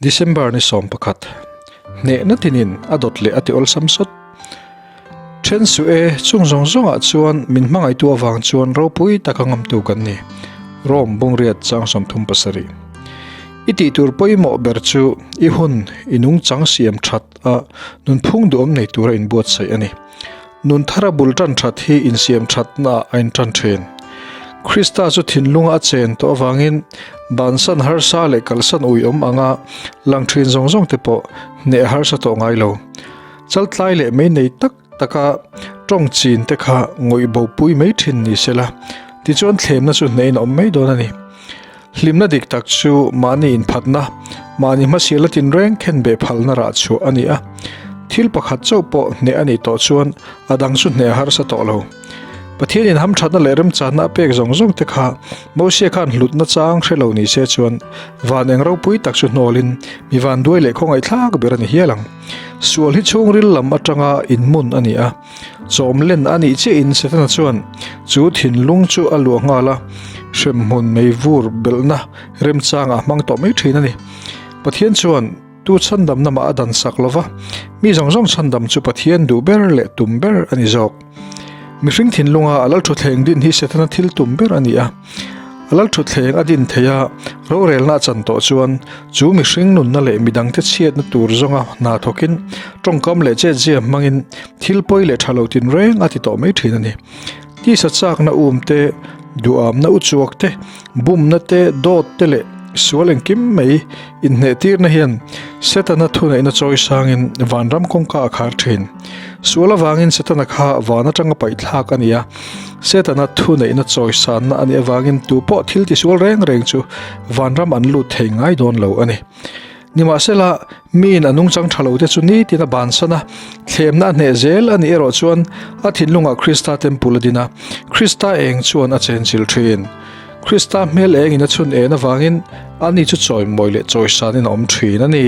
December ni 11, Hnehna tinin a dawt leh a ti awlsam sawt. Then suh e, chung zawng zawngah chuan min hmangaihtu avang chuan ropui taka ngamtu kan ni. Rome bungriat chang 37. I tih tur pawimawh ber chu i hun i nungchang siam that a nunphung duhawm nei tura inbuatsaih a ni. Nun thara bul tan that hi insiam thatnaah a intan thin. Krista chu thinlunga a chen tawh avangin bansan harsa leh kalsan uiawm anga lang thin zawng zawng te pawh hneh a harsa tawh ngai lo. Chaltlai leh mei nei tak taka tawng chin te kha ngawih bopui mai thin ni sela, tichuan thlemna chu hnehin a awm mai dawn a ni. Hlimna dik tak chu mahni inphatna, mahni hmasiala tinreng khenbeh phalna rah chhuah a ni a. Thil pakhat chauh pawh hneh a nih tawh chuan a dang chu hneh a harsa tawh lo. Pathianin hamthatna leh remchanna a pek zawng zawng te kha Mosia khan hlutna chang hre lo ni se chuan van eng ropui tak chu hnawlin mi vanduai leh khawngaihthlak ber a ni hial ang. Sual hi chhungril lam atanga inhmun a ni a. Chawmlen a nih chiahin Setana chuan chu thinlung chu a luah nghal a, hremhmun mei vur belhna remchangah a hmang tawh mai thin a ni. Pathian chuan tu chhandamna mah a dan sak lo va, mi zawng zawng chhandam chu Pathian duh ber leh tum ber a ni zawk. Mihring thinlunga a lalthutthleng din hi Setana thil tum ber a ni a. A lalthutthleng a din theih a, rorelna a chan tawh chuan chu mihring nunna leh midangte chhiatna tur zawnga hna thawkin tawngkam leh chetzia hmangin thil pawi leh tha lo tinreng a ti tawh mai thin a ni. Tisa chakna um te, duhamna uchuak te, bumna te, dawt te leh sual engkim mai inhnehtirna hian Setana thuneihna chawi sangin vanram kawngka a khar thin. Sual avangin Setana kha van atanga paihthlak a ni a. Setana thuneihna chawisanna a nih avangin tupawh thil tisual reng reng chu vanram an lut thei ngai dawn lo a ni. Nimahsela, miin a nungchang tha lote chu nitin a bansan a, thlemna a hneh zel a nih erawh chuan a thinlungah Krista temple a din a, Krista eng chuan a chenchilh thin. Krista hmel engin a chhun en avangin ani chu chawimawi leh chawisanin a awm thin a ni.